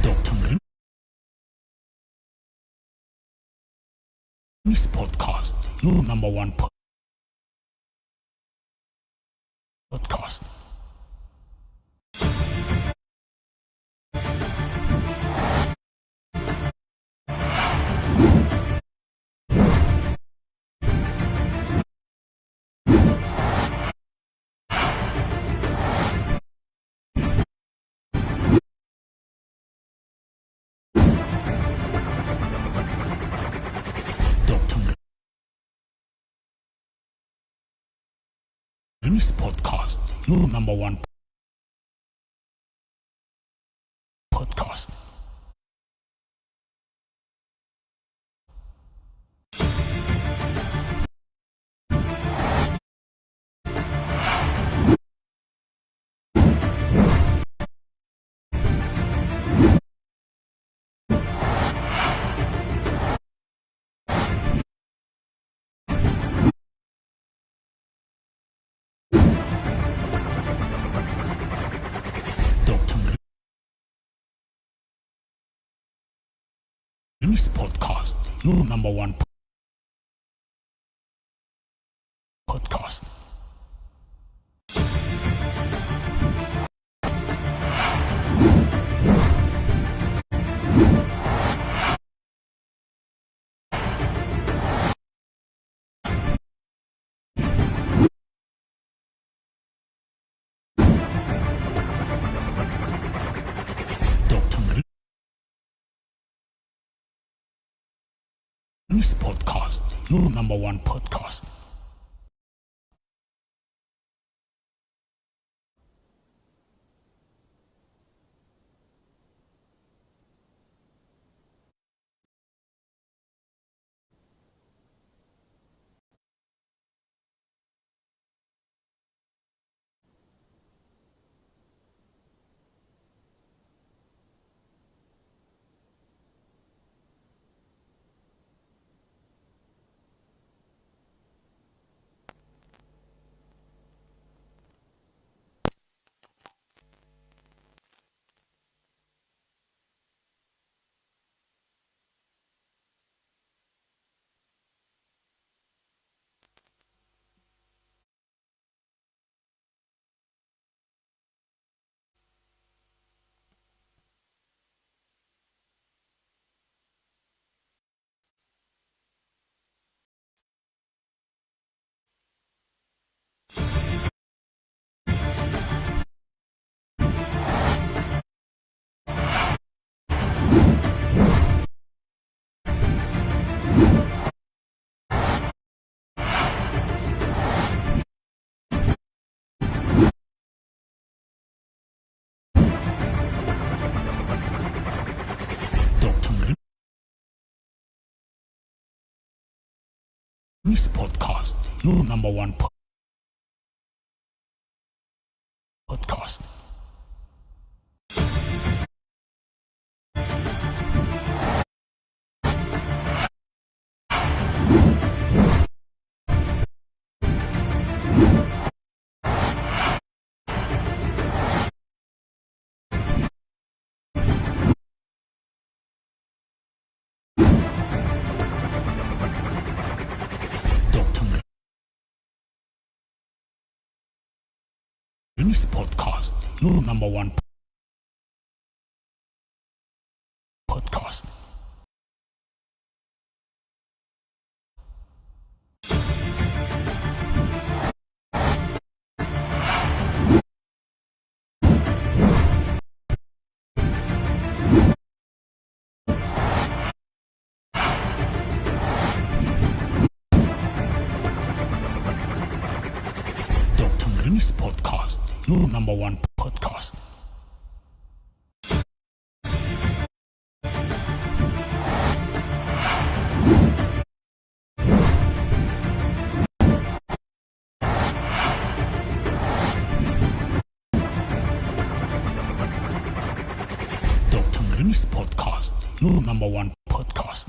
Dr. Moremi's podcast, your number one podcast. Dr. Moremi's podcast, your number one podcast. Dr. Moremi's podcast, your number one podcast. Dr. Moremi's podcast, your number one podcast. Dr. Moremi's podcast, your number one podcast. Dr. Mremi's Podcast, your number one podcast. Dr. Mremi's Podcast, your number one podcast. Dr. Mremi's Podcast, your number one podcast.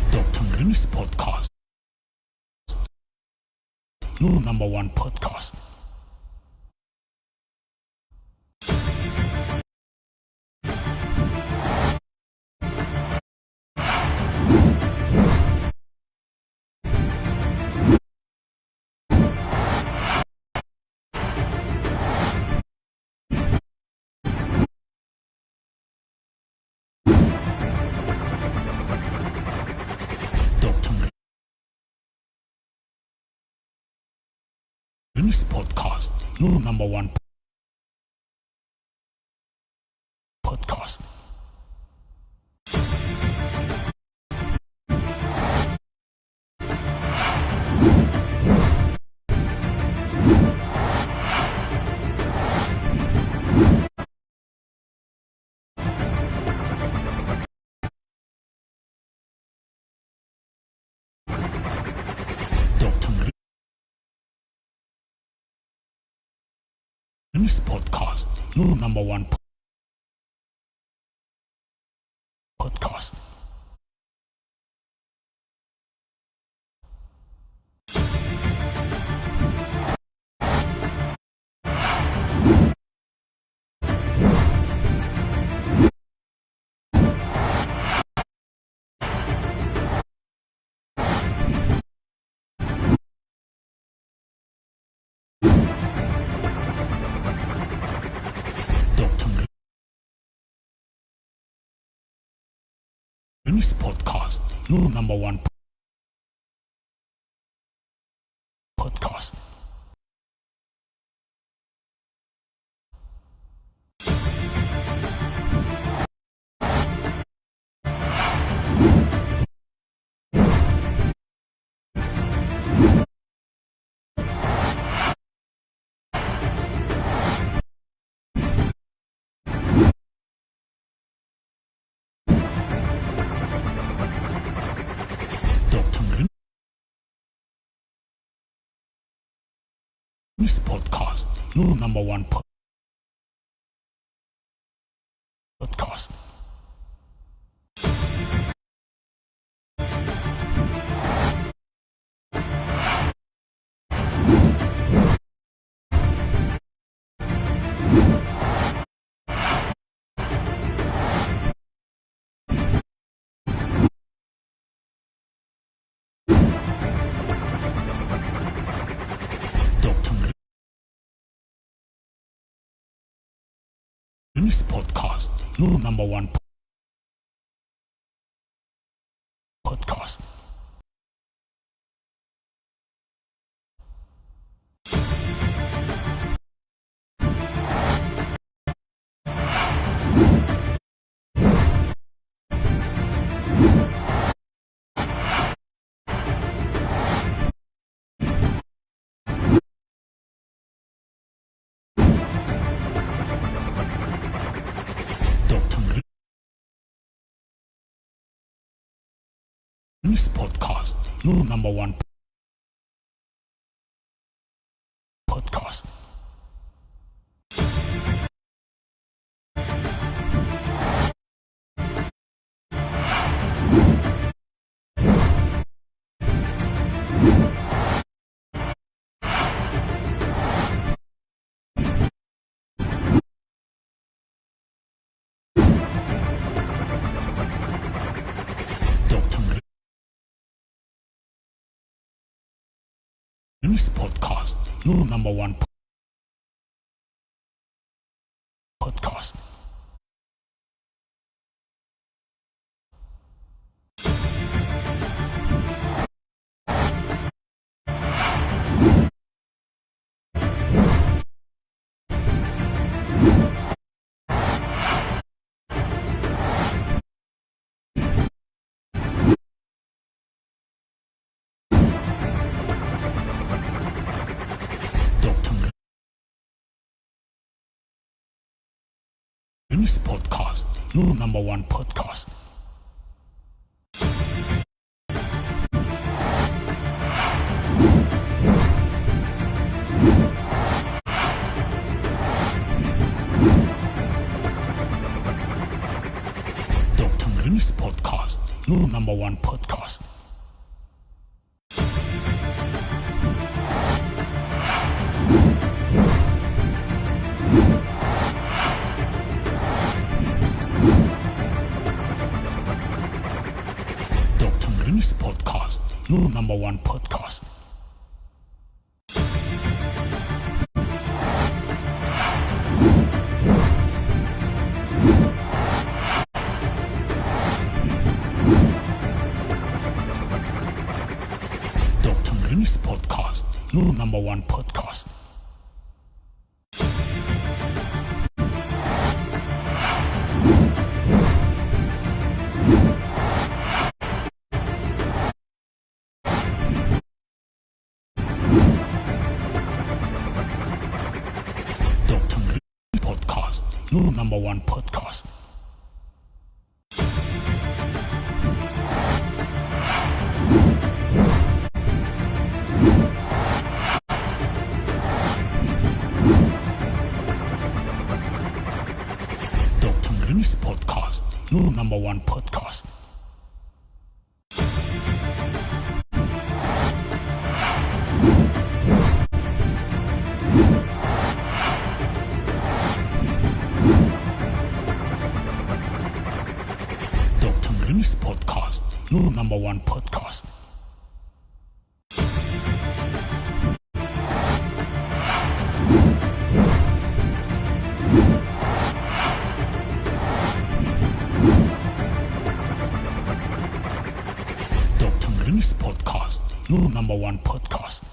Dr. Mremi's Podcast, your number one podcast. Dr. Mremi's Podcast, your number one podcast. Dr. Mremi's Podcast, your number one podcast. Dr. Mremi's Podcast, your number one podcast. Dr. Mremi's Podcast, your number one podcast. Dr. Mremi's Podcast, your number one podcast. Dr. Mremi's Podcast, your number one podcast. This podcast, your number one podcast. Dr. Remy's Podcast, your number one podcast. Dr. Remy's Podcast, your number one podcast. Dr. Remy's Podcast, your number one podcast. Dr. Remy's Podcast, your number one podcast. Dr. Remy's Podcast, your number one podcast. Dr. Remy's Podcast, your number one podcast. Dr. Remy's Podcast, your number one podcast. Dr. Remy's Podcast, your number one podcast.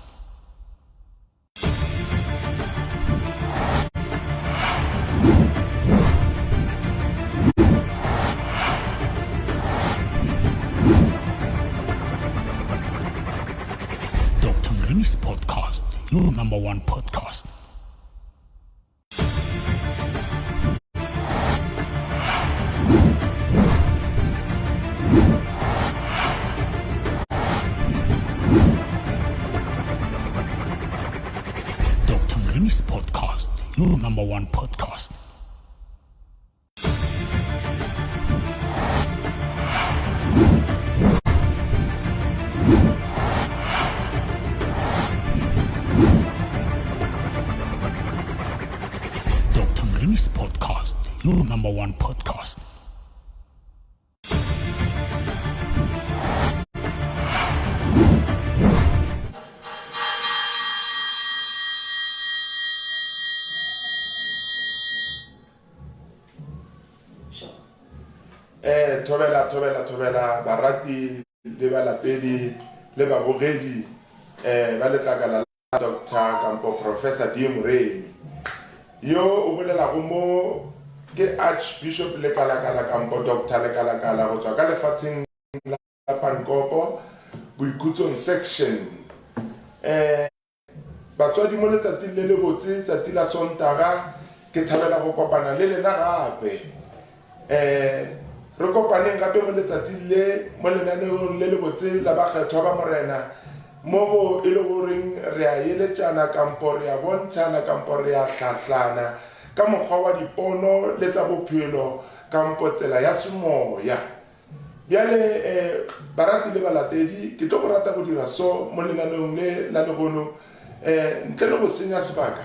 Dr. Remy's Podcast, your number one podcast. Dr. Remy's Podcast, your number one podcast. Dr. Remy's Podcast, your number one podcast. Eh, thobela thobela thobela barati le balatedi le babogedi eh ba letlakala la Dr. Kampo Professor D Moremi yo o bolelago mo ke Archbishop Lekalakala Kampo Dr. Lekalakala go tswa ka lefatsheng la Pankopo boikhutsong section eh Batswadi mo letsatsing le lebotse, tsatsi la Sontaga, ke thabela go kopana le lena gape. Um re kopaneng gape mo letsatsing le, mo lenaneong le lebotse la Bakgethwa ba Morena, mo go e le goreng re a eletšana kampo re a bontshana kampo re a hlahlana ka mokgwa wa dipono le tsa bophelo kampo tsela ya semoya. Bjale, eh, barati le balatedi, ke tlo go rata go dira so mo lenaneong le la lehono, eh, ntle le go senya sebaka.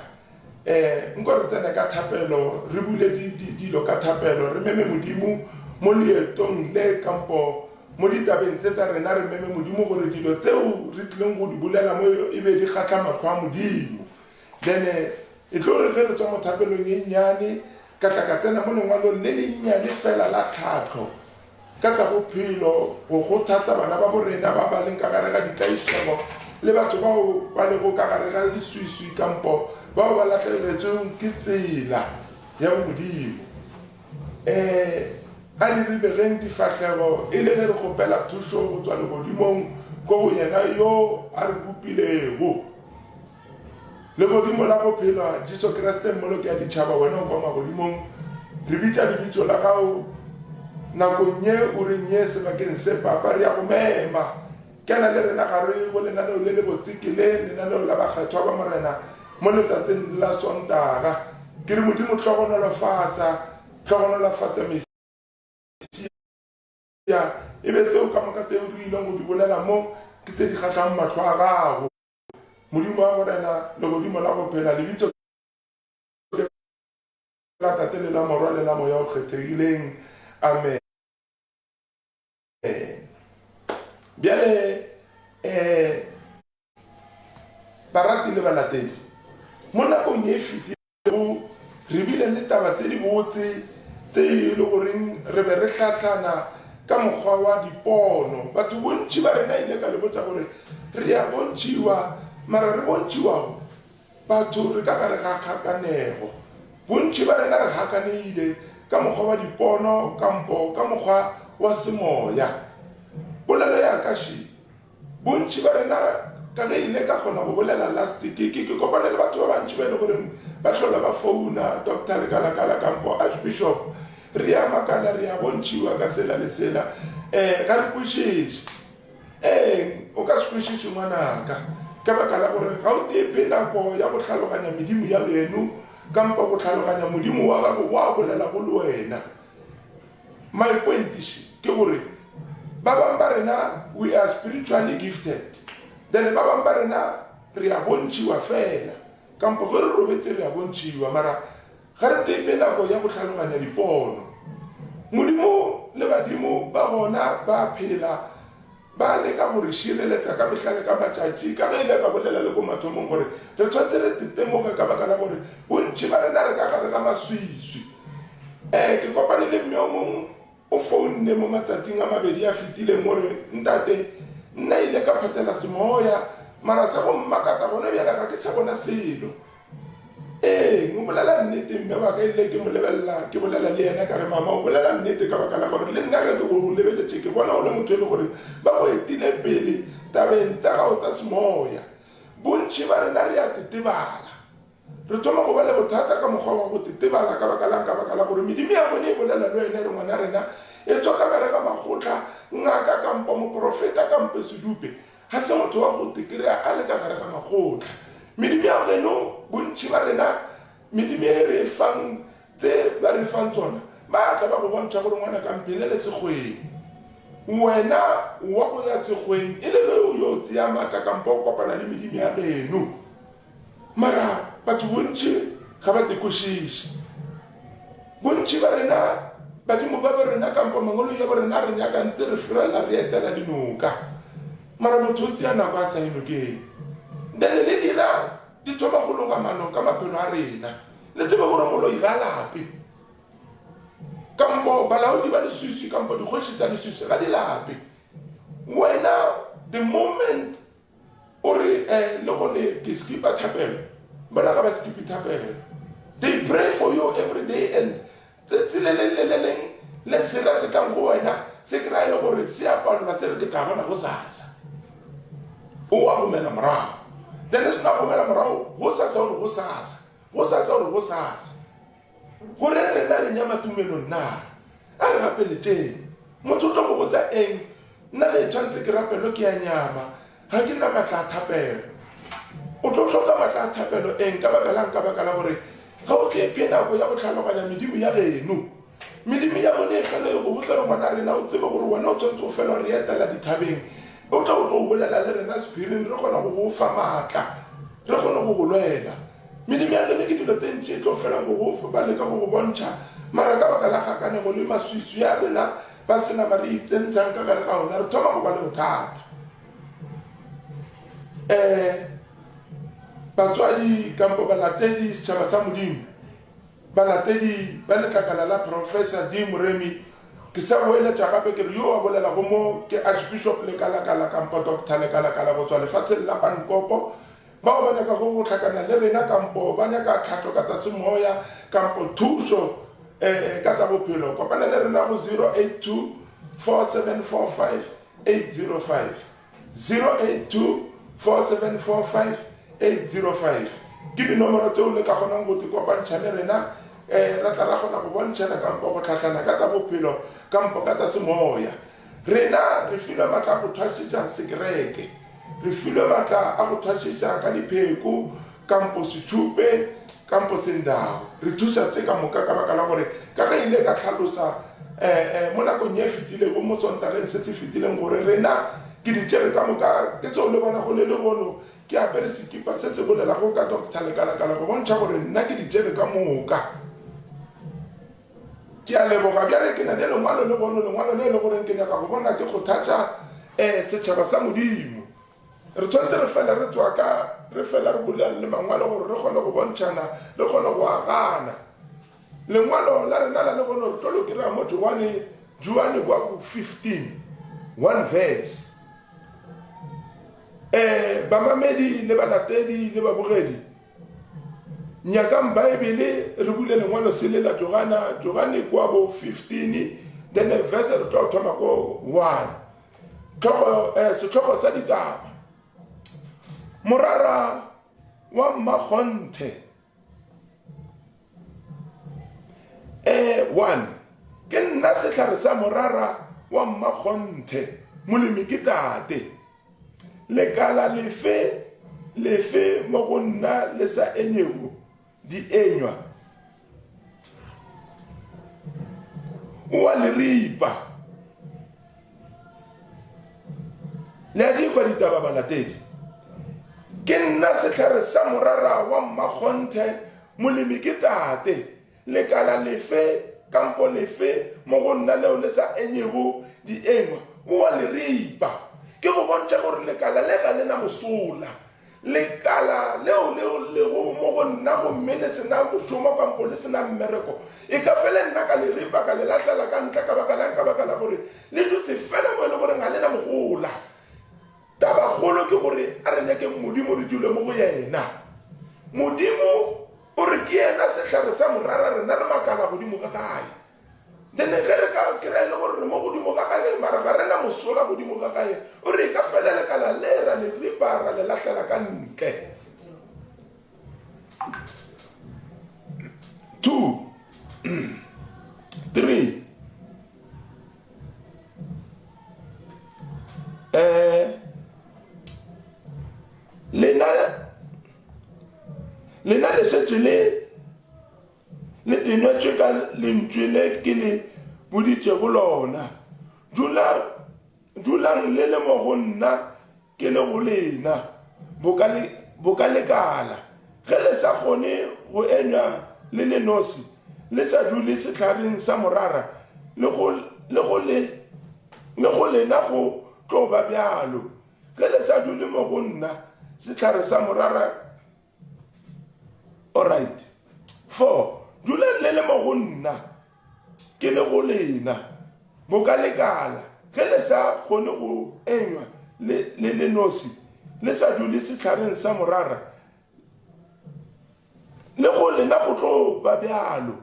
Eh, nko re tsene ka thapelo, re bule di, di, dilo ka thapelo, re meme Modimo mo leetong le kampo Mo ditabeng tse tsa rena re meme Modimo gore dilo tseo re tlileng go di bolela mo e be di kgahla mahlo a Modimo. Then e tlo re ge re tswa mo thapelong e nnyane ka tla ka tsena mo lengwalong le lennyane fela la tlhahlo ka tsa bophelo go kgothatsa bana ba borena ba ba leng ka gare ga ditlaišego le batho bao ba lego ka gare ga leswiswi kampo bao ba lahlegetšweng ke tsela ya bomodimo. Um a re ribegeng difahlego e le ge re kgopela thušo go tswa legodimong ko go yena yo a re bopilego. Legodimo la go phela, Jesu Kriste Mmoloki ya ditšhaba, wena o kwa magodimong, re bitša lebitso la gago nakong ye, ureng ye, sebakeng se, Papa, re ya go mema. Kena le rena gare go lenaneo le lebotse ke le, lenaneo la bakgethwa ba Morena mo letsatsing la Sontaga. Ke re Modimo hlogonolofatsa, hlogonolofatsa Mesia, e be tseo ka moka tseo re ileng go di bolela mo ke tse di kgahlang mahlo a gago. Modimo wa Morena, legodimo la go phela, lebitso ke la Tate le la Morwa le la Moya o Kgethegileng. Amen. Bjale, um barati le balatedi, mo nakong e fetilego re bile le taba tse di botse tse e le goreng re be re hlahlana ka mokgwa wa dipono. Batho bontši ba rena ile ka le botša gore re a bontšhiwa, mara re bontšhiwago Batho re ka gare ga kgakanego. Bontši ba rena re gakaneile ka mokgwa wa dipono kampo ka mokgwa wa semoya. Polelo ya ka še, bontši ba rena ka ge ile ka kgona go bolela last ke ke ke kopane le batho ba bantši ba e le goreng ba hlola ba founa Doctor Lekalakala kampo Archbishop re a makala re a bontšhiwa ka sela le sela um ga re kwešiše. Eng? O ka se kwešiše, ngwanaka, ka baka la gore ga o teephe nako ya go hlaloganya medimo ya geno kampa go hlaloganya Modimo wa gago wa bolelago le wena. My point še ke gore ba bang ba rena we are spiritually gifted, then ba bang ba rena re a bontšhiwa fela, kampo ge re robetse re a bontšhiwa, mara Ga re tepe nako ya go hlaloganya dipono. Modimo le badimo ba gona ba phela, ba leka go re šireletsa ka mehla le ka matšatši. Ka ge ile ka bolela le ko mathomong gore re tshwanetse re tetemoge ka baka la gore bontši ba rena re ka gare ga maswiswi. Um ke kopane le mme o mong o founne mo matsatsing a mabedi a fetileng o re, Ntate, nna ile ka phethela semoya, mara sa go mmakatsa gona bjale ga ke sa bona selo. Ee, o bolela nnete mme wa ka ile ke mo lebelela ke bolela le yena ka re mama o bolela nnete ka baka la gore le nna ge ke go lebeletše ke bona o le motho e le gore ba go etile pele tabeng tsa gago tsa semoya. Bontši ba rena re a tetebala. Re thoma go ba le bothata ka mokgwa wa go tetebala ka baka lang? Ka baka la gore medimo ya bone e bolela le wena e re ngwana rena e tswa ka gare ga makgotla, ngaka kampo moprofeta kampo sedupe. Ga se motho wa go tekrea a le ka gare ga makgotla. Medimo ya geno, bontši ba rena, medimo e re e fang, tse ba re fang tsona, ba tla ba go bontšha gore ngwana ka mphelele sekgweng. Wena wa go ya sekgweng e le ge o yo tseya maatla kampo o kopana le medimo ya geno. Mara batho bontši ga ba tekwešiše. Bontši ba rena, badimo ba bo rena kampo mangoloi a bo rena a re nyaka ntse re ferela re etela dinoka. Mara motho o tseya nako a sa ye nokeng. Then le dira di thoma go loga mano ka maphelo a rena. Le tsebe gore moloi ga a lape. Kampo balaodi ba leswiswi kampo dikgoši tsa leswiswi ga di lape. Wena the moment O re, Eh, le gone ke skipa thapelo. Bona ga ba skipe thapelo. They pray for you every day and tsatsi le leng le le leng le sera se tlang go wena se kry-a e le gore se a palelwa se re ke tla bona go sasa. O a gomela morago. Then se na gomela morago go sasa o re go sasa. Go sasa o re go sasa. Go reng rena re nyama tumelong na? A re gapeletšeng. Motho o tlo go botsa eng? Nna ge e tshwanetse ke rapelwe ke a nyama, ga ke na matla a thapelo. O tlo hloka matla a thapelo eng? Ka baka lang? Ka baka la gore ga o tšeephe nako ya go hlaloganya medimo ya geno. Medimo ya geno e fela e go botsa gore ngwana rena o tsebe gore wena o tshwanetse o fela re etela dithabeng, o tla o tlo bolela le rena sephiring re kgona go go fa matla, re kgone go go lwela. Medimo ya geno ke dilo tse ntši e tlo fela go go fa, ba leka go go bontšha, mara ka baka la kgakanego le maswiswi a rena. ba senama re itsentshang ka gare ga ona, re thoma go ba le bothata. Um batswadi kampo balatedi, setšhaba sa Modimo, balatedi ba letlakala la Professor D. Moremi, ke sa boeletša gape ke re yo a bolelago mo ke Archbishop Lekalakala kampo Doctor Lekalakala go tswa lefatsheng la Pankopo. Bao ba nyakago go hlakana le rena kampo ba nyaka tlhahlo ka tsa semoya kampo thušo eh, ka tsa bophelo, kopana le rena go 082 4745 805, 082 4745 805 ke dinomoro tseo le ka kgonang go di kopantšha le rena, eh, ra tla ra kgona go bontšhana kampo go tlhahlana ka tsa bophelo kampo ka tsa semoya. Rena re filwe matla a go thwasiša sekereke. Re filwe matla a go thwasiša ka dipheko, kampo setšhupe, kampo sendao. Re thuša tše ka moka ka baka la gore, ka ge ile ka hlalosa eh, eh, mo nakong ye fetilego, mo Sontageng se se fetileng, gore rena ke di tšere ka moka. Ke seo le bonago le lehono ke apere sekipa se se bolelago ka Doctor Lekalakala go bontšha gore nna ke di tšere ka moka. Ke a leboga. Bjale ke na le lengwalo lehono, lengwalo le e le goreng ke nyaka go bona ke kgothatša um setšhaba sa Modimo. Re tshwanetse re fela re tswa ka, re fela re bulang le mangwalo gore re kgone go bontšhana, re kgone go agana. Lengwalo la rena la lehono re tlo le kry-a mo Johane, Johane kwa go 15, one verse. Um bamamedi le balatedi le babogedi, Nyakang Baebele, re bule lengwalo sele la Johana, Johane kwa bo 15, then verse re tlo thoma ko 1. Tlhogo, eh, setlhogo sa ditaba. Morara wa mmakgonthe. Eh, 1. Ke nna sehlare sa morara wa mmakgonthe, molemi ke tate. Lekala lefe lefe mo go nna le sa enyego dienywa, o a le ripa. Le a di kwa ditaba, balatedi? Ke nna sehlare sa morara wa mmakgonthe, molemi ke tate. Lekala lefe kampo lefe mo go nna leo le sa enyego dienywa, o a le ripa. Ke go bontšha gore lekala le ga le na mosola. Lekala leo le lego mo go nna gomme le se na mošomo kampo le se na mmereko, e ka fele nna ka le ripa ka le lahlela ka ntle. Ka baka la'ng? Ka baka la gore le dutse fela mo e le goreng ga le na mogola. Tabakgolo ke gore a re nyakeng Modimo re dule mo go yena. Modimo o re ke yena sehlare sa morara, rena re makala godimo ga gae. Then ge re ka kry-a e le gore re mo godimo ga gae mara ga re na mosola godimo ga gae, o re e ka fela lekala le ra le ripa ra le lahlela ka ntle. 2 3 Eh, lena lena le šetše le le tenwetšwe ka lentšwe le ke le boditšego lona. Dula, dulang le le mo go nna Ke le go lena, boka le, boka lekala. Ge le sa kgone go enywa le le nosi, le sa dule sehlareng sa morara, le go, le go le, le go lena go tlo ba bjalo. Ge le sa dule mo go nna, sehlare sa morara, Alright. 4, Dulang le le mo go nna, ke le go lena. Boka lekala, ge le sa kgone go enywa le le le nosi, le sa dule sehlareng sa morara, le go lena go tlo ba bjalo.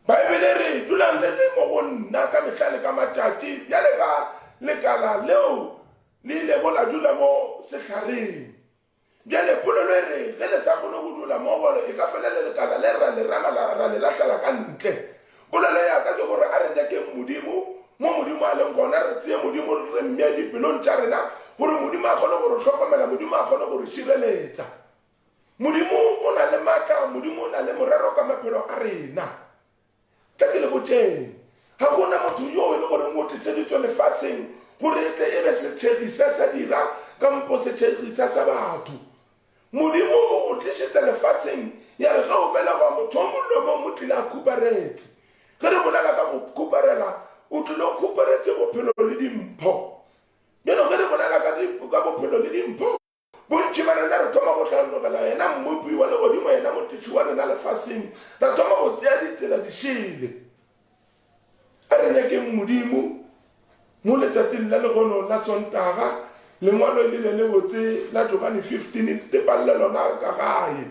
Baebele e re, Dulang le le mo go nna ka mehla le ka matšatši, bjale ka lekala leo le ilego la dula mo sehlareng. Bjale polelo e re, Ge le sa kgone go dula mo, gore e ka fela le lekala le ra le rema la, ra le lahlela ka ntle. Polelo ya ka ke gore a re nyakeng Modimo, mo Modimo a leng gona, re tsee Modimo re mmee dipelong tša rena, gore Modimo a kgone go re hlokomela, Modimo a kgone go re šireletsa. Modimo o na le matla, Modimo o na le morero ka maphelo a rena. Tla ke le botšeng, ga go na motho yo e le goreng o tliseditswe lefatsheng gore e tle e be setšhegisa sa dira kampo setšhegisa sa batho. Modimo o go tlišitse lefatsheng ya re ge o belegwa motho o mongwe le o mongwe o tlile a khuparetse. Ge re bolela ka go khuparela, O tlile o khuparetše bophelo le dimpho. Bjalo ge re bolela ka, ka bophelo le dimpho, bontši ba rena re thoma go hlanogela yena Mmopi wa legodimo, yena Motliši wa rena lefaseng, ra thoma go tsea ditsela di šele. A re nyakeng Modimo mo letšatšing la lehono la Sontaga, lengwalo le le lebotse la Johane 15, tepalle lona ka gae.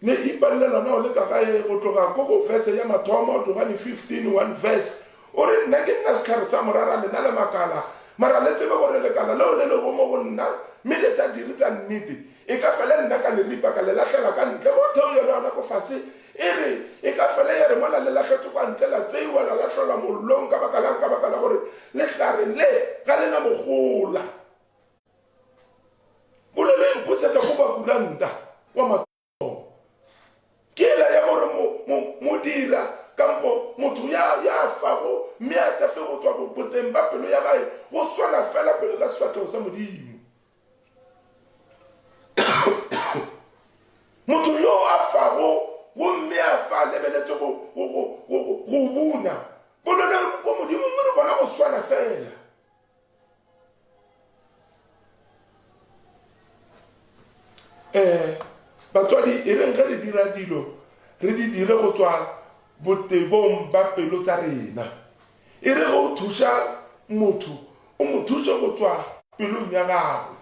Le ipalele lona o le ka gae go tloga ko go verse ya mathomo, Johane 15, 1 verse. O re, Nna ke nna sehlare sa morara, lena le makala. Mara le tsebe gore lekala leo le lego mo go nna, mme le sa dire tsa nnete, e ka fela nna ka le ripa ka le lahlela ka ntle. Go theo yona gona ko fase, e re, e ka fela ya re mola le lahletšwe kwa ntle, la tseiwa la lahlelwa mollong. Ka baka lang? Ka baka la gore lehlare le ga le na mogola. Polelo e mposetša go bakuranta wa mathomo. Ke ela ya gore modira kampo motho ya ya fago mme a sa fe go tswa boteng ba pelo ya gae go swana fela pele ga sefahlego sa Modimo. Motho yo a fago gomme a fa a lebeletše go, go, go, go, go buna. Polelo ko Modimo mme re gona go swana fela. Um batswadi e reng ge re dira dilo re di dire go tswa botebong ba pelo tsa rena. E re ge o thuša motho o mo thuše go tswa pelong ya gago.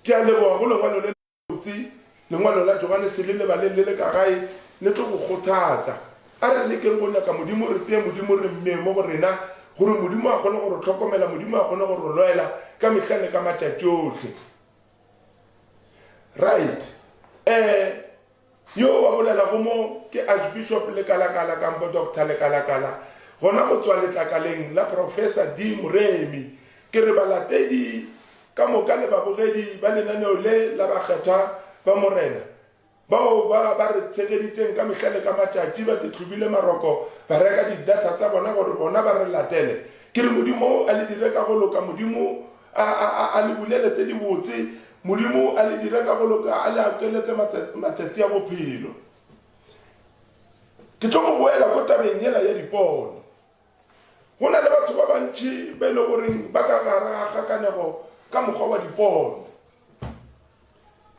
Ke a leboga go lengwalo le Botse, lengwalo la Johanese le lebaleng le le ka gae le tlo go kgothatsa. A re lekeng go nyaka Modimo, re tsee Modimo re mmee mo go rena, gore Modimo a kgone go re hlokomela, Modimo a kgone go re lwela ka mehla le ka matšatši ohle. Right. Eh, yo wa bolelago mo ke Archbishop Lekalakala kampo Doctor Lekalakala, gona go tswa letlakaleng la Professor D. Moremi. Ke re balatedi Ka moka le babogedi ba lenaneo le la bakgethwa ba Morena, bao ba ba re tshegeditseng ka mehla le ka matšatši, ba tihlobile maroko, ba reka di-data tsa bona gore bona ba re latele. Ke re Modimo a le dire ka go loka, Modimo a, a, a, a le bulele tse dibotse, Modimo a le dire ka go loka, a le akeletse matsatsi a bophelo. Ke tlo go boela ko tabeng yela ya dipono. Go na le batho ba bantši ba e le goreng ba ka gare ga kgakanego ka mokgwa wa dipono.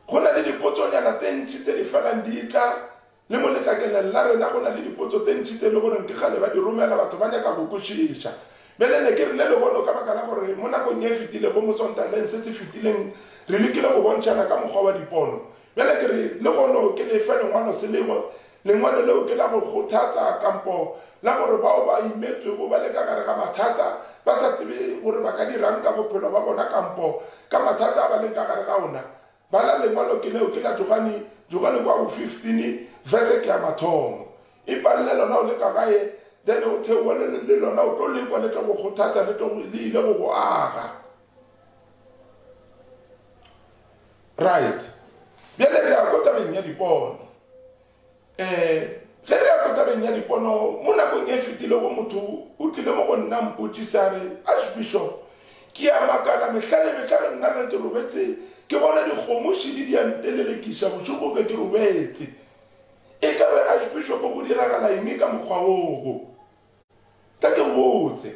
Go na le dipotsonyana tse ntši tse di felang di tla le mo letlakeleng la rena. Go na le dipotso tse ntši tse e le goreng ke kgale ba di romela, batho ba nyaka go kwešiša. Bjale ne ke rile lehono ka baka la gore mo nakong e fetilego, mo Sontageng se se fetileng, re lekile go bontšhana ka mokgwa wa dipono. Bjale ke re lehono ke le fe lengwalo se lengwe Lengwalo leo ke la go kgothatsa kampo la gore bao ba imetswego ba le ka gare ga mathata ba sa tsebe gore ba ka dirang ka bophelo ba bona kampo ka mathata a ba leng ka gare ga ona. Bala lengwalo ke leo ke la Johane, Johane kwa go 15 verse ke ya mathomo. Ipalele lona o le ka gae then o theowe le lona o tlo lekwa le tlo go kgothatsa le tlo le ile go go aga. Right. Bjale re ya ko tabeng ya dipono. Um ge re ya ko tabeng ya dipono, mo nakong e fetilego motho o tlile mo go nna mpotšisa a re, Archbishop, ke a makala mehla le mehla ge nna re ke robetse ke bona dikgomo šidi di a ntelelekiša bošego ge ke robetse. E ka be Archbishop go diragala eng ka mokgwa wogo? Tla ke go botse.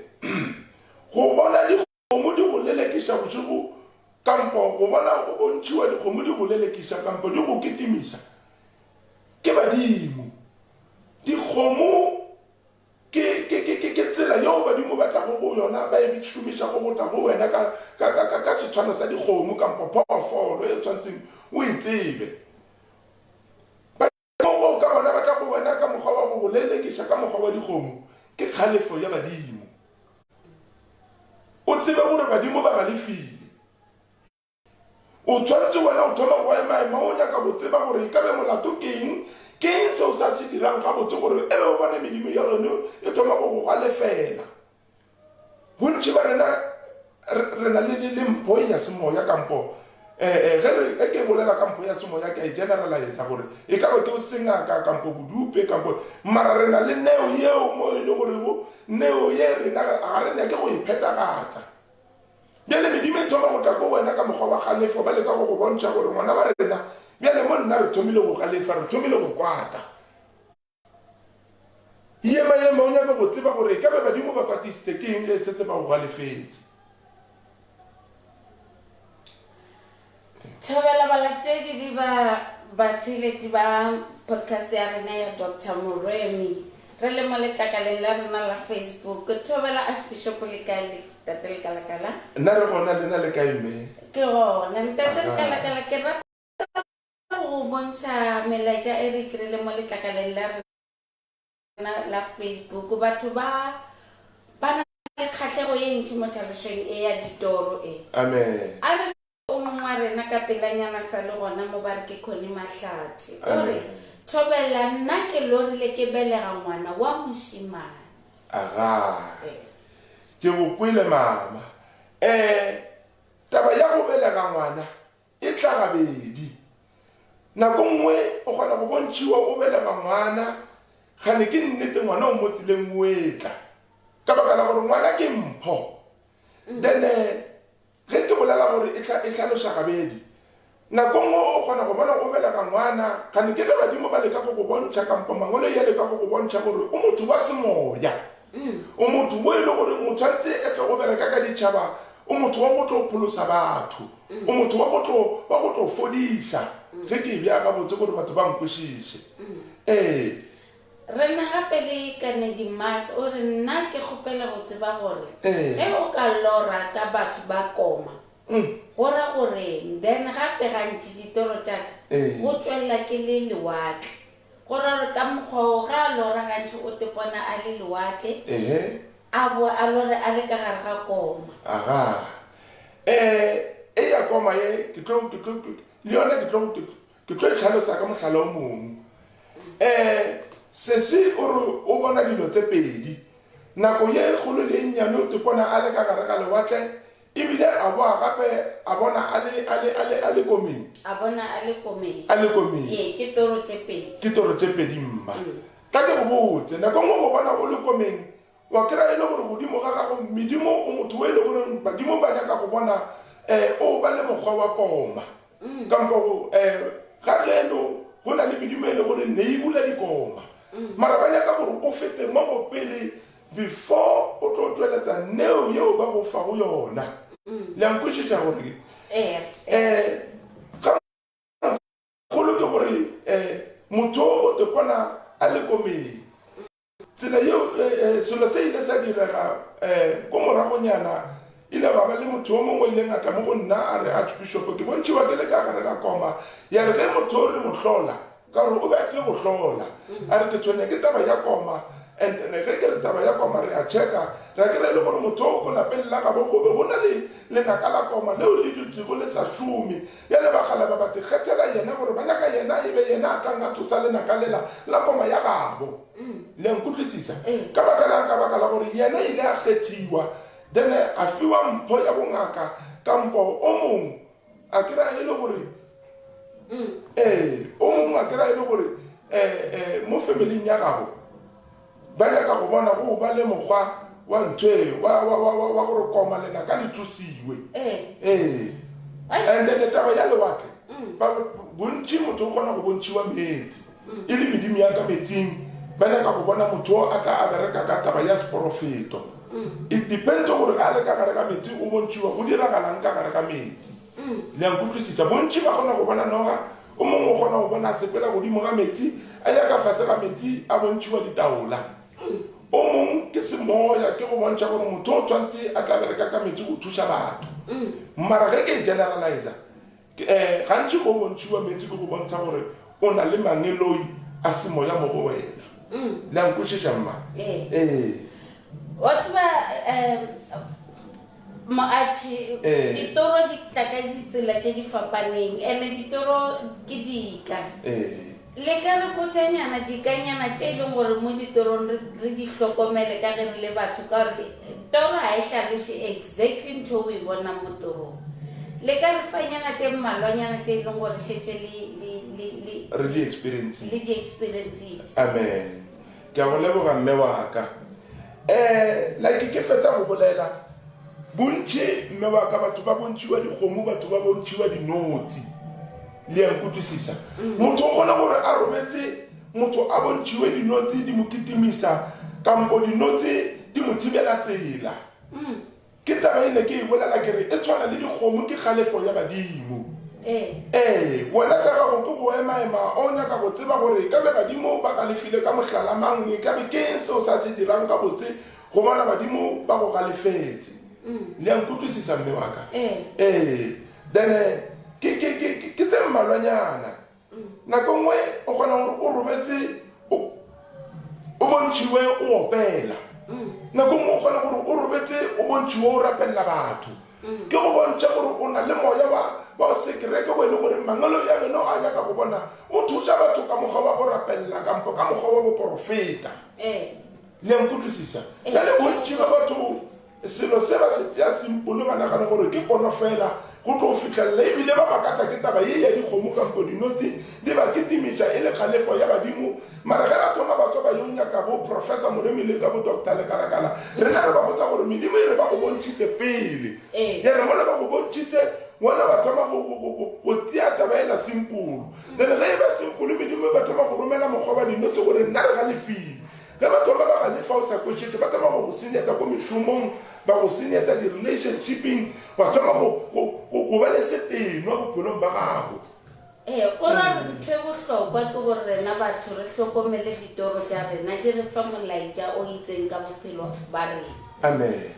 Go bona Dikgomo di go lelekiša bošego kampo go bona go bontšhiwa dikgomo di go lelekiša kampo di go kitimisa ke badimo. Dikgomo ke, ke, ke, ke, ke tsela yeo badimo ba tlago go yona, ba e šomišago go tla go wena ka, ka, ka, ka, ka setshwano sa dikgomo kampo phoofolo e tshwanetseng o e tsebe. Badimo ka bona ba tla go wena ka mokgwa wa go go lelekiša ka mokgwa wa dikgomo, ke kgalefo ya badimo. O tsebe gore badimo ba galefile. O tshwanetše wena o thoma go emaema o nyaka go tseba gore e ka be molato ke eng, ke eng seo sa se dirang gabotse gore e be o bone medimo ya geno e thoma go go galefela. Bontši ba rena re na le le mpho ya semoya kampo eh, eh, ge re ge ke bolela ka mpho ya semoya ke a e generalize gore e ka ba ke sengaka kampo bodupe kampo mara re na le neo yeo mo e le gorego neo ye rena ga re nyake go e phethagatsa. Bjale medimo e thoma go tla ko wena ka mokgwa wa kgalefo, ba leka go go bontšha gore ngwana wa rena bjale mo nna re thomile go galefa, re thomile go kwata. Yema-yema. Ema o nyake go tseba gore e ka be badimo ba kwatisitse ke eng ge e setse ba go galefetse. Thobela balatedi le ba batheeletši ba podcast ya rena ya Doctor Moremi. Re le mo letlakaleng la rena la Facebook. Thobela Archbishop le kae le Tate Lekalakala? Nna re gona, lena le kae mme? Ke gona. Ntate Lekalakala, ke rata go bontšha melaetša e re e kry-ile mo letlakaleng la rena la Facebook. Batho ba ba na le kgahlego ye ntši mo tlhalošong e ya ditoro e. Amen. A re o mongwe wa rena ka pelanyana sa le gona mo ba re ke Connie Mahlatse. O re, Thobela, nna ke lorile ke belega ngwana wa mošemane. Agaa. Ke go kwele mama. Eh, taba ya go belega ngwana E tla gabedi. Nako nngwe o kgona go bontšhiwa o belega ngwana, kgane ke nnete ngwana o mo tseleng o etla. Ka baka la gore ngwana ke mpho. Then ge ke bolela gore e tla e hlaloša gabedi, nako nngwe o kgona go bona o belega ngwana, kgane ke ge badimo ba leka go go bontšha kampo mangwalo ya leka go go bontšha gore o motho wa semoya. O motho wo e le gore o tshwanetse e tle o bereka ka ditšhaba, o motho wa go tlo pholosa batho. O motho wa go tlo, wa go tlo fodiša. Ge ke e bea gabotse gore batho ba nkwešiše. Ee. Re na gape le Kanedi Mas o re, Nna ke kgopela go tseba gore Ee. ge o ka lora ka batho ba koma go ra goreng? Then gape gantši ditoro tša ka Ee. go tšwelela ke le lewatle. Go ra gore ka mokgwa wo ge a lora gantši o tepona a le lewatle. Ehe. A boa a lore a le ka gare ga koma. Aga. Eh, e ya koma ye, ke tlo, ke tlo, le yona ke tlo, ke, ke tlo e hlalosa ka mohlala o mongwe. Eh, sesi o re o bona dilo tse pedi. Nako ye kgolo le e nnyane o tepona a le ka gare ga lewatle, ebile a boa gape a bona a le, a le, a le, a le komeng. A bona a le komeng. A le komeng. Ee, ke toro tše pedi. Ke toro tše pedi, mma. Tla ke go botse, nako nngwe go bona o le komeng, Wa kry-a e le gore godimo ga gago medimo o motho o e le goreng badimo ba nyaka go bona um o ba le mokgwa wa koma kampo um ga geno go na le medimo e le gore ne e bula dikoma mara ba nyaka gore o fete mo go pele before o tlo tšweletsa neo yeo ba go fago yona. Le a nkwešiša gore um ga kgolo ke gore um motho o tepona a le komeng. Tsela yeo selo se ile sa direga ko moragonyana, ile gwa ba le motho yo mongwe o ileng a tla mo go nna a re, Archbishop, ke bontšhiwa ke le ka gare ga koma. Ya re ge motho o re mo hlola, ka gore o be a tlile go hlola, a re ke tshwenya ke taba ya koma. And then ge ke re taba ya koma, re a checka, ra kry-a e le gore motho o ko lapeng la gabo go be go na le lenaka la koma leo le dutšego le sa šome. Bjale bakgalaba ba tikgethela yena gore ba nyaka yena e be yena a tlang a tsosa lenaka lela la koma ya gabo. Le a nkutlwisisa? Ka baka lang? Ka baka la gore yena ile a kgethiwa, then a fiwa mpho ya bongaka, kampo o mong a kry-a e le gore, ee, o mongwe a kry-a e le gore um mo familing ya gabo Ba nyaka go bona go ba le mokgwa wa ntho e, wa, wa, wa, wa, wa gore koma lenaka le tsosiwe. Ee. Ee. Ai. And then taba ya lewatle, ba, bontši motho o kgona go bontšhiwa meetse, e le medimo ya ka metsing, ba nyaka go bona motho o a tla a bereka ka taba ya seporofeto. It depends gore ga a le ka gare ga metsi o bontšhiwa go diragalang ka gare ga metsi. Le a nkutlwisisa? Bontši ba kgona go bona noga, O mongwe o kgona go bona a sepela godimo ga metsi, a ya ka fase ga metsi, a bontšhiwa ditaola. O mongwe ke semoya, ke go bontšha gore motho o tshwanetse a tla bereka ka metsi go thuša batho. Mara ge ke e generalizer, um gantši go bontšhiwa metsi ke go bontsha gore o na le mangeloi a semoya mo go wena. Le a nkwešiša mma? Ee. Wa tseba um Moatšhi, Ee. ditoro di tla ka ditsela tše di fapaneng, ene ditoro ke dika. Ee. Le ka re botšanyana dikanyana tše e leng gore mo ditorong re, re di hlokomele ka ge re le batho, ka gore toro ga e hlaloše exactly ntho o e bonang mo torong. Le ka re fanyana tše mmalwanyana tše e leng gore šetše le, le, le, le, Re di experiencitše. le di experiencitše. Amen. Ke a go leboga mme wa ka. Eh, like ke fetsa go bolela, bontši mme wa ka batho ba bontšhiwa dikgomo, batho ba bontšhiwa dinotsi. Le a nkutlwisisa? Motho o kgona gore a robetse, motho a bontšhiwe dinotsi di mo kitimisa, kampo dinotse di mo thibela tsela. Ke taba e ne ke e bolela ke re e tshwana le dikgomo ke kgalefo ya badimo. Ee, wena tsa gago ke go emaema o nyaka go tseba gore ka be badimo ba galefile ka mohlala mang, e ka be ke eng seo sa se dirang ka botse go bona badimo ba go galefetse. Le a nkutlwisisa mme wa ka? Ee. Then ke ke ke ke tse mmalwanyana. Nako nngwe o kgona gore o robetse o o bontšhiwe o opela. Nako nngwe o kgona gore o robetse o bontšhiwe o rapelela batho. Ke go bontšha gore o na le moya wa wa sekereke o e le gore mangwelo ya geno a nyaka go bona o thuša batho ka mokgwa wa go rapelela kampo ka mokgwa wa boporofeta. Le a nkutlwisisa? Bjale bontši ba batho Selo se ba se tsea simpolo, ba nagana gore ke pono fela go tlo fihlelela, ebile ba makatsa ke taba ye ya dikgomo kampo dinotsi di ba kitimiša e le kgalefo ya badimo. Mara ge ba thoma ba tswa ba yo nyaka bo Professor Moremi le ka bo Doctor Lekalakala, rena re ba botsa gore medimo e re ba go bontšhitse pele. Ya re mola ba go bontšhitse, wena ba thoma go, go, go, go, go tsea taba ela simpolo. Then ge e ba simpolo, medimo e ba thoma go romela mokgwa wa dinotsi gore nna re galefile. Ge ba thoma ba galefa o sa kwešetše, ba thoma go go senyetsa ko mešomong, ba go senyetsa di-relationshipeng, wa thoma go, go, go, go ba le setenwa bophelong ba gago. Ee, go ra gore ntho e bohlokwa ke gore rena batho re hlokomele ditoro tša rena, di re fa molaetša o itseng ka bophelo ba rena. Amen.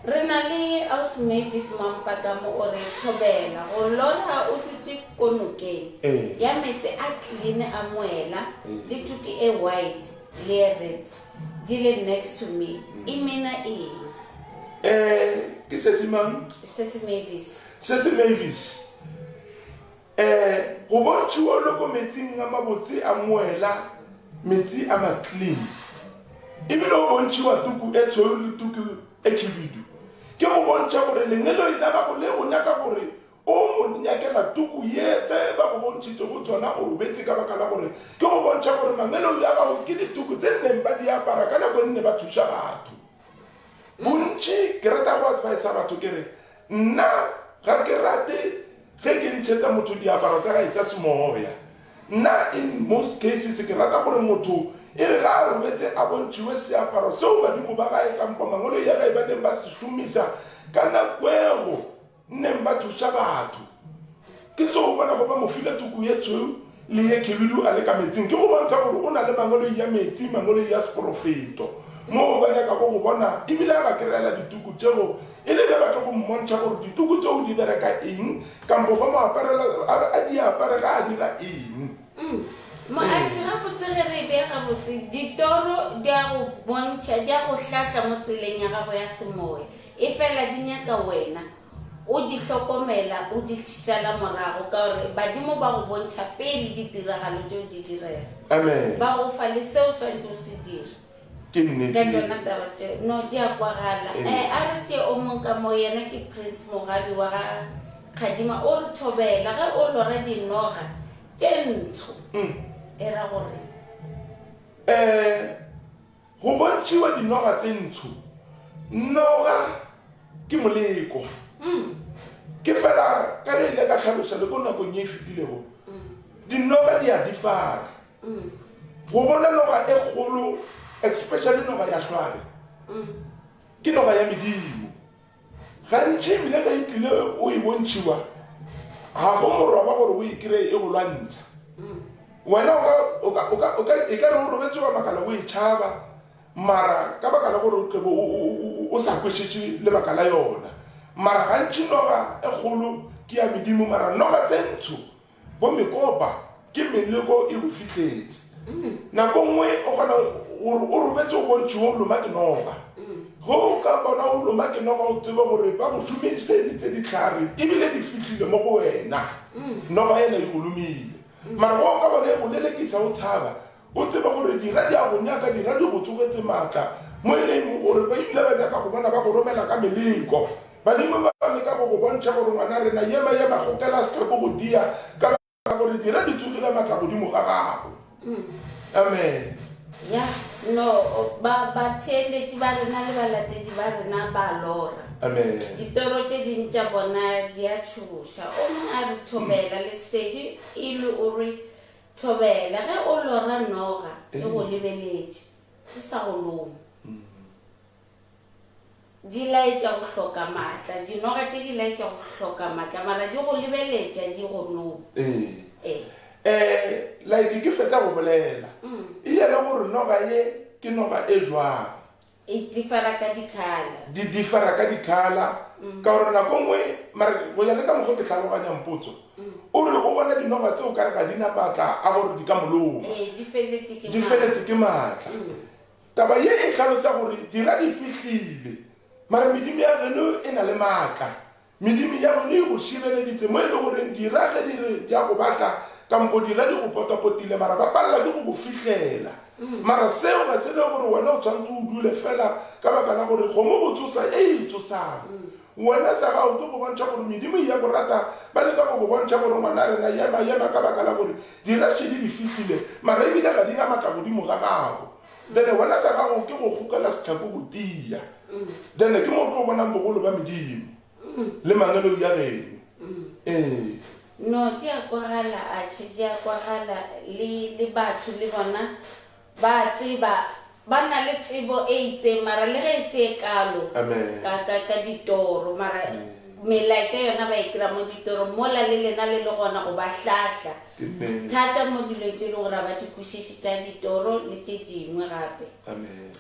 Re na le Ausi Mavis Mampakamo o re thobela go lora o dutše ko nokeng ya meetse a clean a moela le tuki e white le e red di le next to me e meana eng? Eh, ke sesi mang? Sesi Mavis. Sesi Mavis. Eh, go bontšhiwa le ko metsing a mabotse a moela, metsi a ma clean. Ebile o bontšhiwa tuku e tshweu le tuku e khibidu. Ke go bontšha gore lengeloi la gago le go nyaka gore o mo nyakela tuku ye tse ba go bontšhitšego tsona o robetše ka baka la gore ke go bontšha gore mangeloi a gago ke dituku tse nneng ba di apara ka nako e nne ba thuša batho. Bontši ke rata go advisa batho ke re nna ga ke rate ge ke ntšhetsa motho diaparo tsa gae tsa semoya. Nna in most cases ke rata gore motho e re ga a robetse a bontšhiwe seaparo seo badimo ba gae kampo mangoloi ya gae ba neng ba se šomisa ka nakwego neng ba thuša batho. Ke seo o bonago ba mo file tuku ye tshweu le ye khibidu a le ka metsing, ke go bontsha gore o na le mangoloi ya metsi, mangoloi ya seporofeto, moo ba nyakago go bona ebile a ba kry-ela dituku tšeo e le ge ba tlo go mmontšha gore dituku tseo di bereka eng kampo ba mo aparela a di apare ga a dira eng. Moatši, gabotse ge re e bea gabotse, ditoro di a go bontšha, di a go hlahla mo tseleng ya gago ya semoya. Efela di nyaka wena o di hlokomela, o di šala morago, ka gore badimo ba go bontšha pele ditiragalo tšeo di direga. Amen. Ba go fa le seo o swanetše go se dira. Ke nnete. Ka tšona taba tšeo. No, di a kwagala. Ee. Eh, a re tšee o mong ka mo, yena ke Prince Mogabi wa ga Kgadima, o re thobela ge o lora dinoga tše ntsho. E ra gore? Eh, Go bontšhiwa dinoga tse ntsho. Noga ke moleko. Ke fela ka ge ile ka hlaloša le ko nakong ye e fetilego, dinoga di a difara. Go bona noga e kgolo, especially noga ya hlware, ke noga ya medimo. Gantši ebile ge e tlile o e bontšhiwa, ga go moroba gore o e kry-e e go lwantsha. Wena o ka, o ka, o ka, e ka re o robetse wa makala o e tšhaba, mara ka baka la gore o tlebe o, o sa kwešetše lebaka la yona. Mara gantši noga e kgolo ke ya medimo, mara noga tse ntsho Bo mekopa ke meleko e go fihletše. Nako nngwe o kgona gore o robetse o bontšhiwe o loma ke noga. Ge o ka bona o loma ke noga o tsebe gore ba go šomišeditse dihlare ebile di fihlile mo go wena. Noga ena e go lomile. Mara ge o ka bona e go lelekisa o tshaba, o tsebe gore dira di a go nyaka, dira di go tsogetse maatla mo e leng gore ba ebile ba nyaka go bona ba go romela ka meleko. Badimo ba leka go go bontšha gore ngwana rena yema yema kgokela sethoko go tia ka baka gore dira di tsogile matla godimo ga gago. Amen. Ya, no, ba batheeletši ba rena le balatedi ba rena ba lora. Amen. Ditoro tše ding tša bona di a tšhoša. O mongwe a re thobela lesedi e le o re thobela ge o lora noga e go lebeletše. di sa go loma. Di laetša go hloka maatla. Dinoga tše di laetša go hloka maatla, mara di go lebeletša di go noma. Ee. Ee. Eh, like ke fetsa go bolela. E ya le gore noga ye ke noga e jwang. E differa ka di-colour. Di differa ka di-colour. Ka gore nako nngwe, mara go ya le ka mokgo ke hlaloganyang potso, o re o bona dinoga tse o kare ga di na maatla a gore di ka mo loma. Ee, di feletse ke Di feletse ke maatla. Taba ye e hlalosa gore dira di fihlile, mara medimo ya geno e na le maatla. Medimo ya geno e go šireleditse mo e le goreng dira ge di re di a go batla kampo dira di go potapotile mara ba palela ke go go fihlela. Mara seo ga se re gore wena o tshwanetse o dule fela ka baka la gore kgomo go tsosa e e tsosang. Wena sa gago ke go bontšha gore medimo e ya go rata, ba leka go go bontšha gore ngwana rena yema yema ka baka la gore dira šedi di fihlile mara ebile ga di na maatla godimo ga gago. Then wena sa gago ke go kgokela setlhako go tia. Then ke mo o tlo bonang bogolo ba medimo le mangeloi a geno. Ee. No, di a kwagala, atšhe, di a kwagala. Le, le batho le bona ba tseba, ba na le tsebo e itseng, mara le ge e se e kalo Amen. ka, ka, ka ditoro, mara melaetša yona ba e kry-a mo ditorong, mola le lena le le gona go ba hlahla. Ke nnete. Thata mo dilong tše e leng gore ga ba di kwešiše tša ditoro le tše dingwe gape. Amen.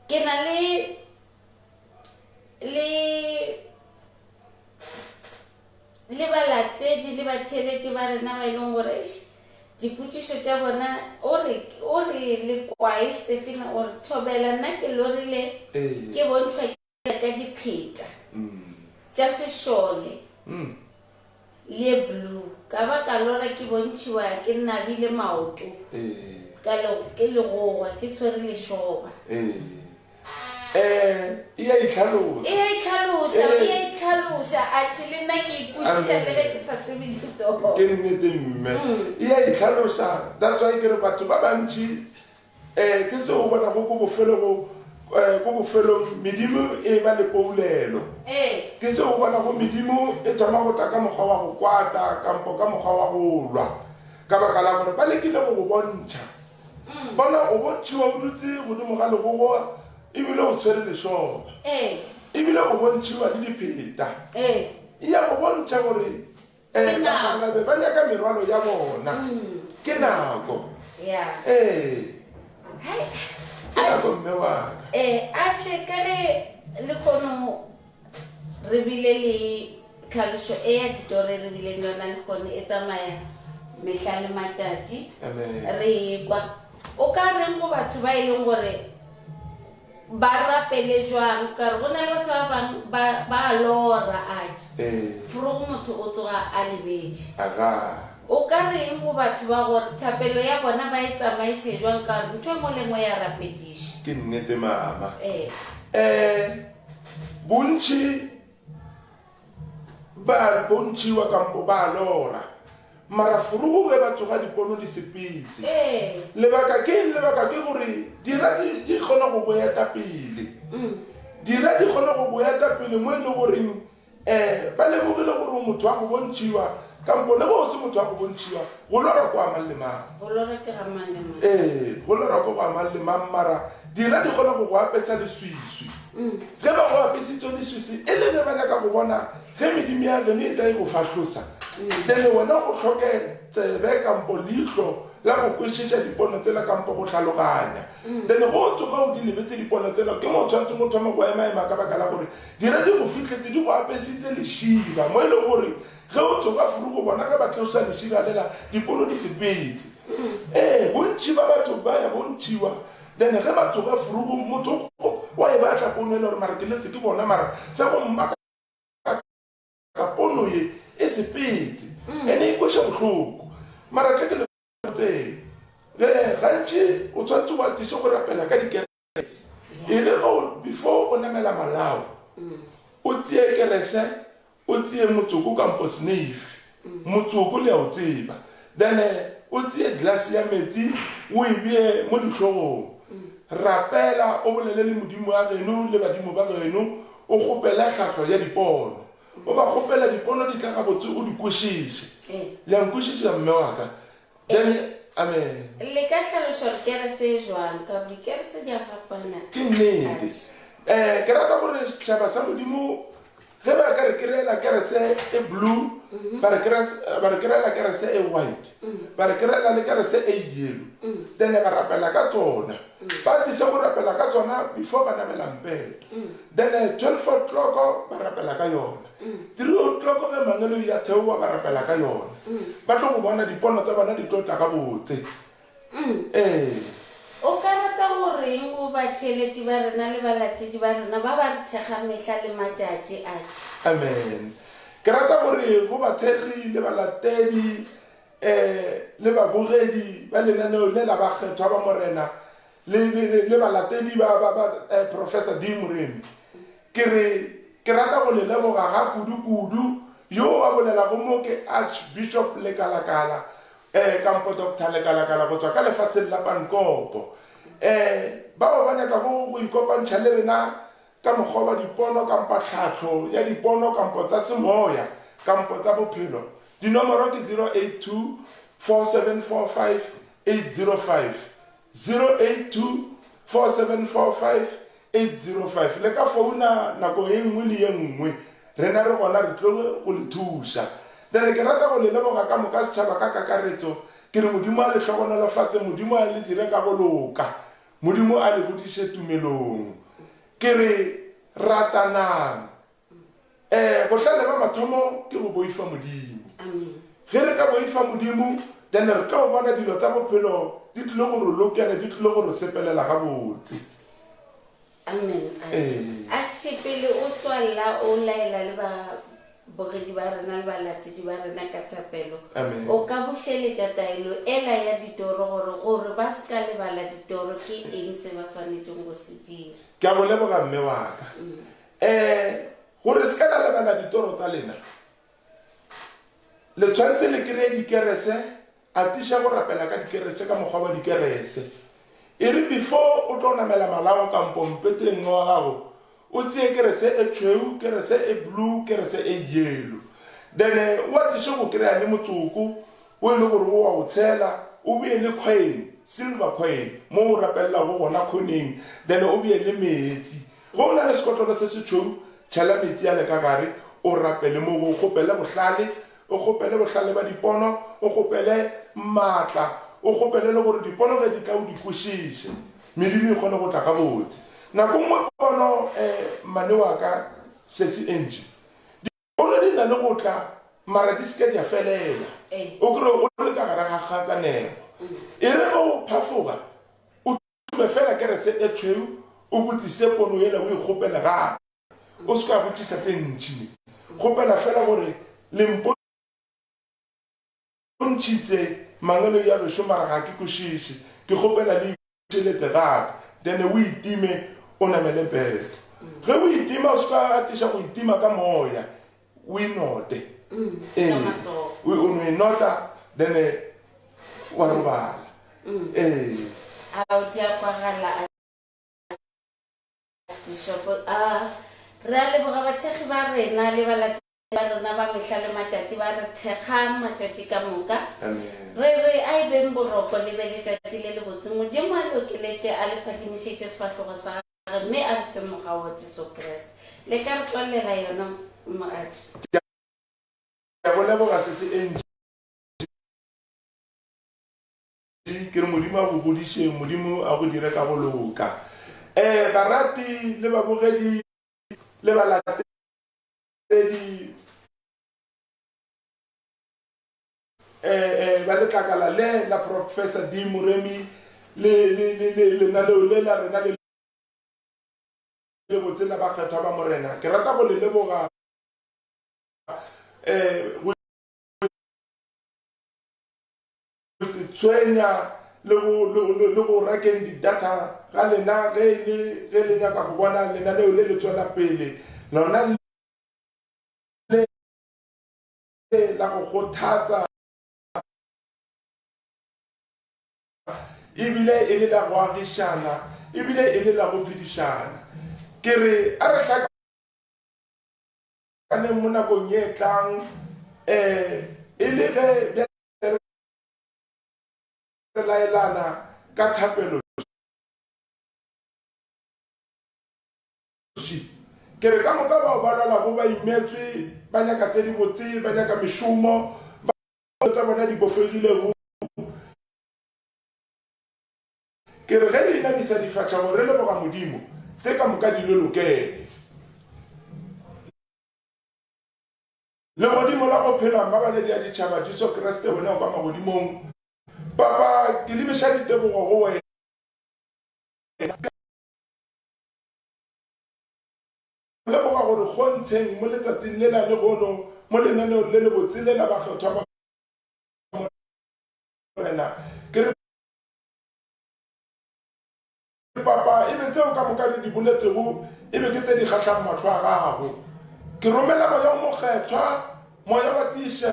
Ke na le, le, le balatedi le batheeletši ba rena ba e leng gore eish, dipotšišo tša bona o re, o re lekwae Stefina o re thobela nna ke lorile Ee. ke bontšhwa ka dipheta tša sešole le blue ka ba ka lora ke bontšhiwa ke nabile maoto ka le ke legogwa ke swere lešoba. Ee. Eh, e a itlhalosa. E a itlhalosa, e a itlhalosa. Atšhe le nna ke ikwešiša le ge ke sa tsebe ditoro. Ke nnete mme. E a itlhalosa. That's why ke re batho ba bantši Eh, ke seo o bonago ko bofelo go, eh, ko bofelong medimo e ba le poulelo. Ee. Ke seo o bonago medimo e thoma go tla ka mokgwa wa go kwata kampo ka mokgwa wa go lwa, ka baka la gore ba lekile go go bontšha. Bona, o bontšhiwa o dutse godimo ga legogo ebile o tshwere lešoba. Ee. Ebile o bontšhiwa le dipheta. Ee. E ya go bontšha gore Ke nako. Bakgalabje ba nyaka merwalo ya bona. Ke nako. Ya. Ee. Hai. Ke nako mme wa ka. Eh, atšhe ka ge lehono re bile le tlhalošo e ya ditoro e re bileng yona lehono e tsamaya mehla le matšatši Amen. re ekwa. O ka reng go batho ba e leng gore Ba rapele jwang? Ka gore go na le batho ba bang ba ba a lora atše. Ee. Forogo motho o tsoga a lebetše. Aga. O ka reng go batho ba gore thapelo ya bona ba e tsamaiše jwang ka gore ntho e nngwe le nngwe ya rapedišwa? Ke nnete mama. Ee. Eh, bontši ba bontšhiwa kampo ba lora mara furugu ge ba tsoga dipono di sepetse. Ee. Lebaka ke eng? Lebaka ke gore dira di, di kgona go go eta pele. Dira di kgona go go eta pele mo e le goreng um ba lemogile gore o motho wa go bontšhiwa kampo le ge o se motho wa go bontšhiwa, go lora ko a mang le mang. Go lora ke ga mang le mang. Ee, go lora ko ga mang le mang, mara dira di kgona go go apesa leswiswi. Ge ba go apesitse leswiswi, e le ge ba nyaka go bona ge medimo ya geno e tla e go fahlosa, then wena o hloke tsebe kampo leihlo la go kwešiša dipono tsela kampo go hlaloganya. Then ge o tsoga o di lebetse dipono tsela, ke mo o tshwanetseng o thome go emaema ka baka la gore dira di go fihletse di go apesitse lešira, mo e lego gore Ge o tsoga furugo bona ge ba tloša lešira lela, dipono di sepetse. Ee, bontši ba batho ba ya bontšiwa, then ge ba tsoga furugo motho wa e batla pono ele gore mara ke letse ke bona mara sa go mmakatsa pono ye e sepetse ene e kweša bohloko. Mara tle ke le botseng, ge gantši o tshwanetse o atise go rapela ka dikerese, e re ge o before o namela malao o tseye kerese O tseye motsoko kampo sneifi, motsoko le a o tseba, then o tseye glass ya metsi o e bee mo dihlogong. Rapela o bolele le Modimo wa geno le badimo ba geno, o kgopele tlhahlo ya dipono. O ba kgopela dipono di tla gabotse o di kwešiše. Le a nkwešiša mme wa ka? Then. Amen. Le ka hlaloša gore kerese e jwang, ka gore dikerese di a fapana. Ke nnete. Um ke rata gore setšhaba sa Modimo ge ba ka re kry-ela kerese e blue, ba re ba re kry-ela kerese e white, ba re kry-ela le kerese e yellow, then ba rapela ka tsona. Ba tise go rapela ka tsona before ba namela mpeto. Then 12 o'clock ba rapela ka yona. 3 o'clock ge mangeloi a theoa ba rapela ka yona. Ba tlo go bona dipono tsa bona di tlo tla gabotse. Ee. O ka rata go reng go batheeletši ba rena le balatedi ba rena ba ba re thekgang mehla le matšatši a tše? Amen. Ke rata gore go bathekgi le balatedi um le babogedi ba lenaneo le la Bakgethwa ba Morena le, le, le, le balatedi ba, ba, ba eh, Professor D. Moremi, ke re ke rata go le leboga ga kudu-kudu. Yo a bolelago mo ke Archbishop Lekalakala, eh, kampo Doctor Lekalakala go tswa ka lefatsheng la Pankopo. Eh, bao ba nyakago go ikopantšha le rena ka mokgwa wa dipono kampa tlhahlo ya dipono kampo tsa semoya kampo tsa bophelo, dinomoro ke 082 4745 805, 082 4745 805. Le ka founa nako ye nngwe le ye nngwe, rena re gona re tlo go le thuša. Then ke rata go le leboga ka moka setšhaba ka kakaretso, ke re Modimo a le hlogonolofatse, Modimo a le dire ka go loka, Modimo a le godiše tumelong. Ke re ratanang. Um bohlale ba mathomo ke go boifa Modimo. Ge re ka boifa Modimo, then re tlo bona dilo tsa bophelo di tlile go re lokela, di tlile go re sepelela gabotse. Amen. Ee. Atšhe pele o tswalla o laela le babogedi ba rena le balatedi ba rena ka thapelo. Amen. O ka bušeletša taelo ela ya ditoro gore gore ba se ka lebala ditoro ke eng se ba swanetšeng go se dira. Ke a go leboga mme wa ka. Um gore se ka la lebala ditoro tsa lena, le tshwanetse le kry-e dikerese, atiša go rapela ka dikerese ka mokgwa wa dikerese. E re before o tlo namela malao kampo mpeteng wa gago, o tseye kerese e tšhweu, kerese e blue, kerese e yellow. Then o atiše go kry-a le motsoko o e le gore o wa o tshela, o bee le coin, silver coin, mo o rapelelago gona khoneng, then o bee le meetsi. Ge o na le sekotlolo se se tšhweu, tšhela meetsi ale ka gare, o rapele mo go, o kgopele bohlale, o kgopele bohlale ba dipono, o kgopele maatla, o kgopele le gore dipono ge di tla o di kwešiše, medimo e kgone go tla gabotse. Nako nngwe pono, eh, mmane wa ka, Sesi Angie, dipono di na le go tla mara di se ke di a felela. O kry-e o le ka gare ga kgakanego. E re ge o phafoga, o Tšhume fela kerese e tšhweu, o botsise pono yela o e kgopele gape. O se ka botšisa tše ntši ne. Kgopela fela gore le mpontšhitse mangweloi a gešo mara ga ke kwešiše. Ke kgopela le iputšeletse gape. Then o itime o namele bed. Ge o itima o se ka atiša go itima ka moya. O inote. Ee, o no inota then wa robala. Ee. Ao di a kwagala Archbishop. A re a leboga bathekgi ba rena le balatedi ba rena ba mehla le matšatši ba re thekgang matšatši ka moka. Re re a e beng boroko le be letšatši le lebotse. Modimo a le okeletše a le phadimišetše sefahlogo sa gagwe mme a re fe mogau wa Jesu Kriste. Le ka re tswalela yona mogatši. Ke a go leboga sesi Angie. Ke re Modimo a go godiše, Modimo a go dire ka go loka. Um barati le babogedi le balatedi um ba letlakala le la Professor D Moremi le lenaneo le la rena le lebotse la bakgethwa ba Morena. Ke rata go le leboga um go tshwenya le go le le go rekeng di-data ga lena ge e le ge le nyaka go bona lenaneo le le tswela pele lona le la go kgothatsa ebile e le la go agišana ebile e le la go phedišana. Ke re a re hlakaneng mo nakong ye tlang um e le ge. re laelana ka thapelo ši. Ke re ka moka bao ba lwalago ba imetswe, ba nyaka tse dibotse, ba nyaka mešomo, ba tsa bona di bofegilego. Ke re ge re inamisa difahlego re leboga Modimo, tse ka moka di le lokele. Legodimo la go phela, Mmabaledi ya ditšhaba, Jesu Kriste, wena o ka magodimong. Papa, ke lebiša ditebogo go wena. Ke leboga gore kgontsheng mo letsatsing le la lehono, mo lenaneong le lebotse le la bakgethwa ba Morena, ke re Papa, e be tseo ka moka re di boletšego e be ke tse di kgahlang mahlo a gago. Ke romela Moya o Mokgethwa, Moya wa tiišelo,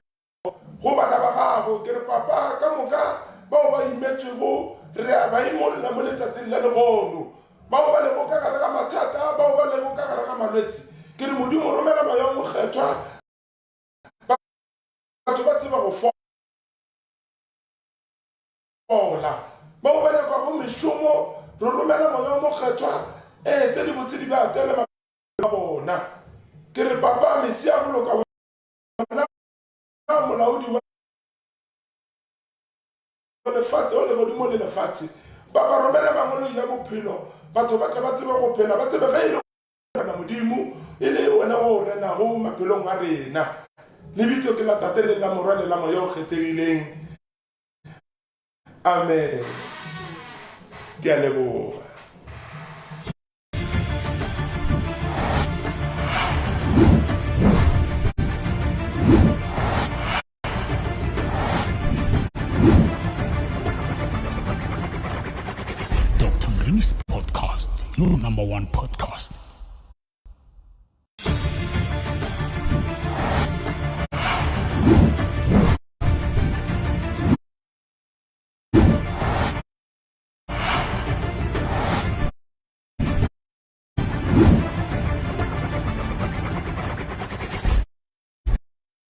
go bana ba gago. Ke re, Papa, ka moka bao ba imetšwego, re a ba imolla mo letšatšing la lehono. Bao ba lego ka gare ga mathata, bao ba lego ka gare ga malwetši, ke re, Modimo, romela Moya o Mokgethwa, batho ba tseba go fola. Bao ba nyakago mešomo, re romela Moya o Mokgethwa, ee, tse dibotse di ba atele maphelong a bona. Ke re, Papa, Mesia go loka, wena molaodi wa lefatshe, wa legodimo le lefatshe, Papa, romela mangweloi ya bophelo, batho ba tle ba tsebe go phela, ba tsebe ge e le Morena Modimo e le wena o renago maphelong a rena. Lebitso ke la Tate le la Morwa le la Moya o kgethegileng. Amen. Ke a leboga. Dr. Mremi's podcast, your number one podcast.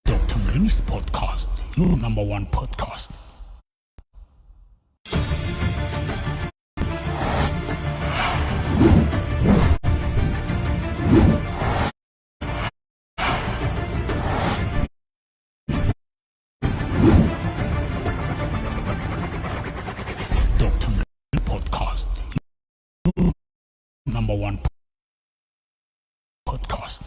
Dr. Mremi's podcast, your number one podcast. Dr. Mremi's podcast, your number one podcast.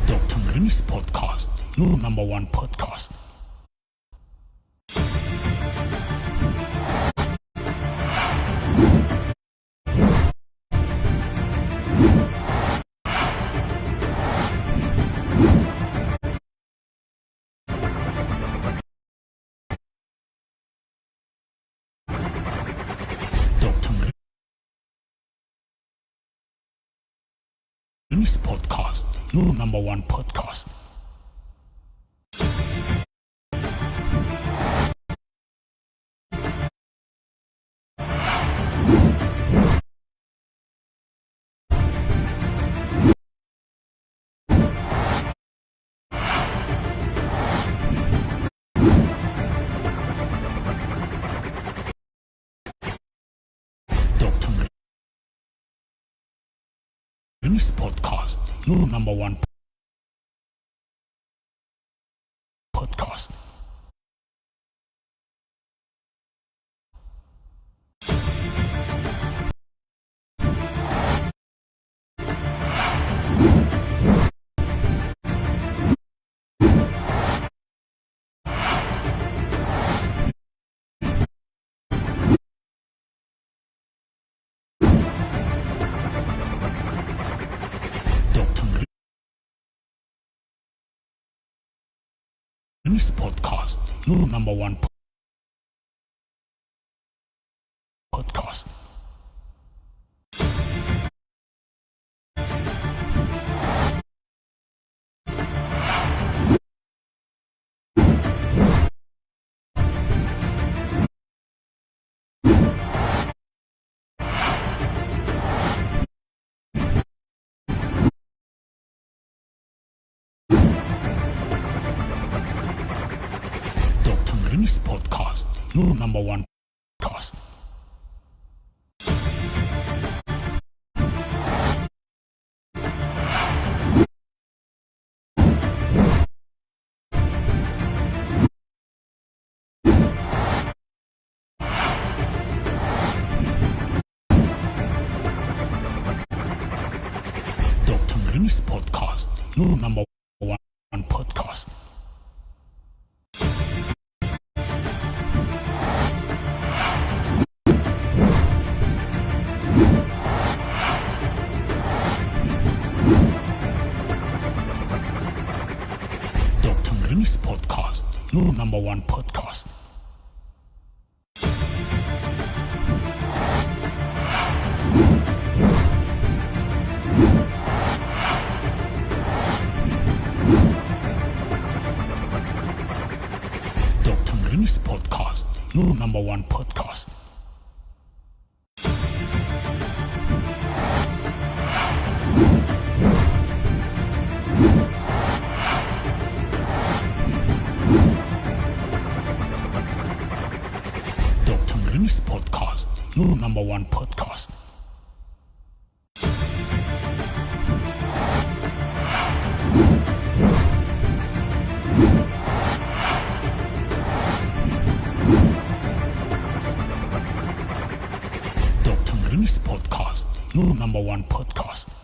Dr. Mremi's podcast, your number one podcast. Dr. Mremi's podcast, your number one podcast. Dr. Mremi's podcast, your number one podcast. Dr. Mremi's podcast, your number one podcast. Moremi's Podcast, your number one podcast. Dr. Moremi's Podcast, your number one podcast. Dr. Moremi's Podcast, your number one podcast. Dr. Moremi's Podcast, your number one podcast. Dr. Moremi's Podcast, your number one podcast. Dr. Moremi's Podcast, your number one podcast.